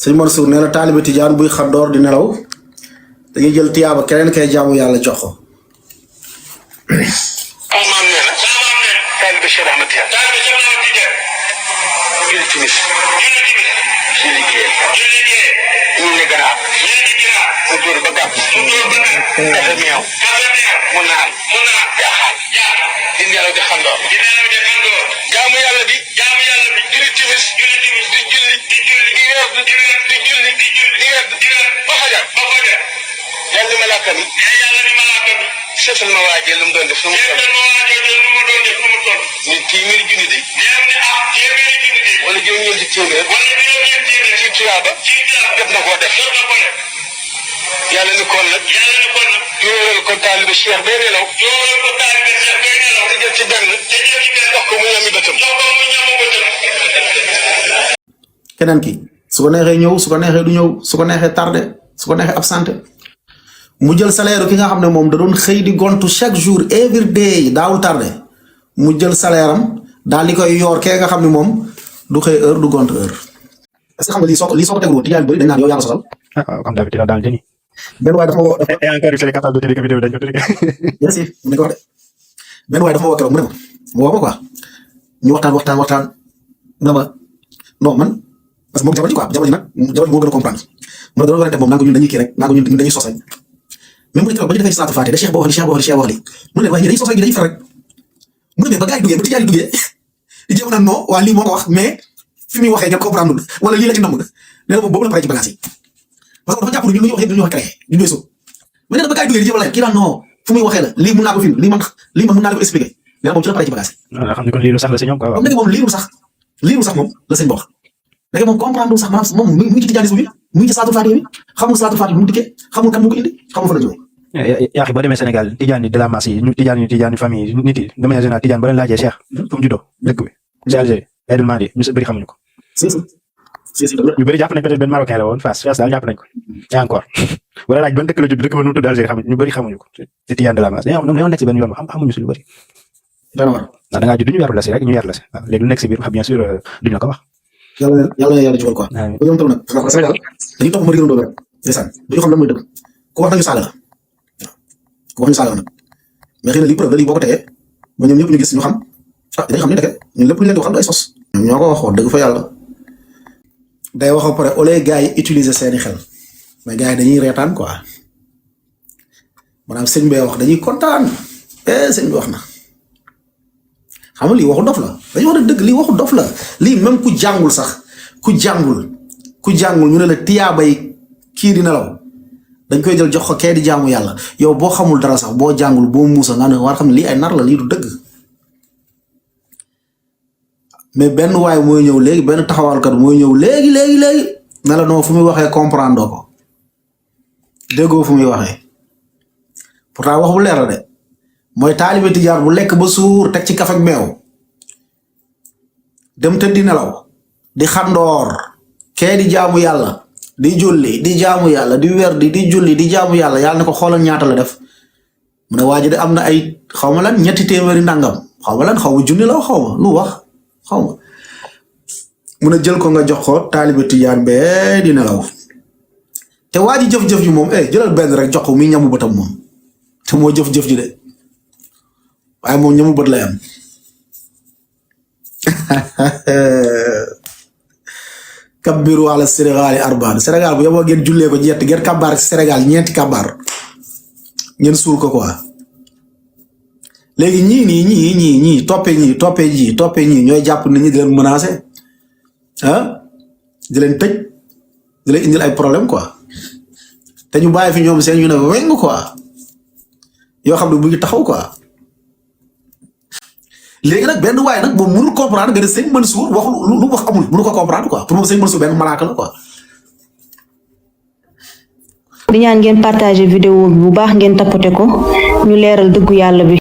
sëñ Mansour nee na taalibe tijaan buy xaddoor di nelaw dañuy jël tiyaaba keneen kay jaamu yàlla jox ko. maam nee na taalibe Cheikh Ahmad Tidiane julli timis ñu ne gannaaw mu dóor ba gàpp dafa meew mu naan jaaxaan di nelaw di xandoor jaamu yàlla bi julli timis di julli di weer ba fajar yàlla malaaka mi seetal ma waajee lu mu doon def nu mu toll ni téeméeri junni de wala juróom-ñeenti téeméer ci tuyaaba def na koo def yàlla ni kon nag yóoral ko taalibe Cheikh bay nelaw te jël ci benn jox ko mu ñami bëtam keneen ki su ko neexee ñëw su ko neexee du ñëw su ko neexee tardé su ko neexee absenté mu jël salaire ki nga xam ne moom da doon xëy di gontu chaque jour every day daawul tardé mu jël salaire am daal di koy yor kee nga xam ne moom du xëy heure du gont heure. est-ce que xam nga lii soo ko teguloo tijaan bëri dañ naan yow yaa ko sosal. comme d'habitude daal jëni. benn waay dafa ma woo. et encore il est capable de dire que vidéo dañ ko tëddee. merci mu ne ko wax de benn waay dafa ma woo keroog mu ne ma mu woo ma quoi ñu waxtaan mu ne ma non man parce que moom jabar ji quoi jabar ji nag jabar ji moo gën a comprendre mu ne doon moom naa ko ñun dañuy kii rek naa ko ñun dañuy sos rek même bu ñu keroog ba ñu defee ci salaatu faate da Cheikh boo wax li mu ne waaye ñi dañuy sos rek dañuy far rek mu ne mais ba gars yi duggee ba tijaan yi duggee di jéem a naan non waa lii moo ko wax mais fi muy waxee ngeen comprendre wala lii la ci namm nee na moom boobu la paree ci bagage yi parce que dafa jàpp ñun lu ñuy wax yëpp dañuy wax créé ñu doy soo mais nee na ba gars yi duggee di jéem a laaj kii naan non fu muy waxee la lii mën naa ko film lii man mën naa la ko expliquer nee na moom ci la paree ci bagage yi. waaw xam ne kon lii lu sax la si ñoom quoi. comme moom liirul sax moom la sëñ bi wax léegi moom comprendre sax maanaam moom mu ngi ci tijaanisme bi mu ngi ci salaatu faatiha bi xamul salaatu faatiha bi mu dikkee xamul kan mu ko indi xamul fa la jógee. yaa ngi boo demee Sénégal tijaan yi de la masse yi ñu tijaan yi famille nit yi de manière générale tijaan ba leen laajee Cheikh fu mu juddoo dëkk bi c'est Algérie Aïdul Madi ñu bëri xamuñu ko. si ñu bëri jàpp nañ peut-être benn marocain la woon Fass daal jàpp nañ ko et encore wala laaj ban dëkk la judd dëkk ba nu mu tudd Algérie ñu bëri xamuñu ko te tijaan de la masse dañoo nekk si benn yoon xamuñu si lu bëri. vraiment da ngaa judd ñu yaru la si rek ñu yar la si waaw léegi lu nekk si biir bien sûr duñu la ko wax. yàlla jubal quoi. ba ñoom tam nag parce que Sénégal dañuy topp ma diggante doole rek ndeysaan duñu xam lan mooy dëgg ku wax nañu saaga la ku wax ñu saaga la nag mais xëy na lii preuve la lii boo ko tegee ba ñoom ñëpp ñu gis ñu xam dinañ xam ne ndeke ñun lépp lu ñu leen di wax du ay sos. ñoom ñoo ko waxoon dëgg fa yàlla day wax ba pare au lieu gars yi utiliser seeni xel mais gars yi dañuy reetaan quoi maanaam sëñ bi wax dañuy kontaan sëñ bi wax na. xam nga lii waxu dof la dañu wax dëgg lii waxu dof la lii même ku jàngul sax ku jàngul ñu ne la tiyaabay kii di nelaw dañ koy jël jox ko kee di jaamu yàlla yow boo xamul dara sax boo jàngul boo muusa nga ne war xam ne lii ay nar la lii du dëgg mais benn waay mooy ñëw léegi benn taxawalkat mooy ñëw léegi ne la non fu muy waxee comprendre ko déggoo fu muy waxee pourtant wax bu leer la de. mooy taalibe tijaan bu lekk ba suur teg ci kaf ak meew dem tëddi nelaw di xandoor kee di jaamu yàlla di julli di jaamu yàlla di werdi di julli di jaamu yàlla yàlla ne ko xoolal ñaata la def mu ne waa ji de am na ay xaw ma lan ñetti téeméeri ndàngam xaw ma lan xaw ma junni la xaw ma lu wax xaw ma mu ne jël ko nga jox ko taalibe tijaan bee di nelaw te waa ji jëf-jëf ji moom jëlal benn rek jox ko muy ñamu bëtam moom te moo jëf-jëf ji de. waaye moom ñamu bët lay am kabbiru ala Sénégal arbaan Sénégal bu yeboo ngeen jullee ko ngeen kabaar ci Sénégal ñeenti kabaar ngeen suul ko quoi léegi ñii toppee ñii ñooy jàpp nit ñi di leen menacer di leen tëj di leen indil ay problème quoi te ñu bàyyi fi ñoom seen ñu ne weng quoi yoo xam ne bu ñu taxaw quoi. léegi nag benn waaye nag moom mënul comprendre nga ne sëñ Mansour wax lu wax amul mënu ko comprendre quoi pour moom sëñ Mansour benn malaaka la quoi. di ñaan ngeen partager vidéo bi bu baax ngeen tapoter ko ñu leeral dëggu yàlla bi.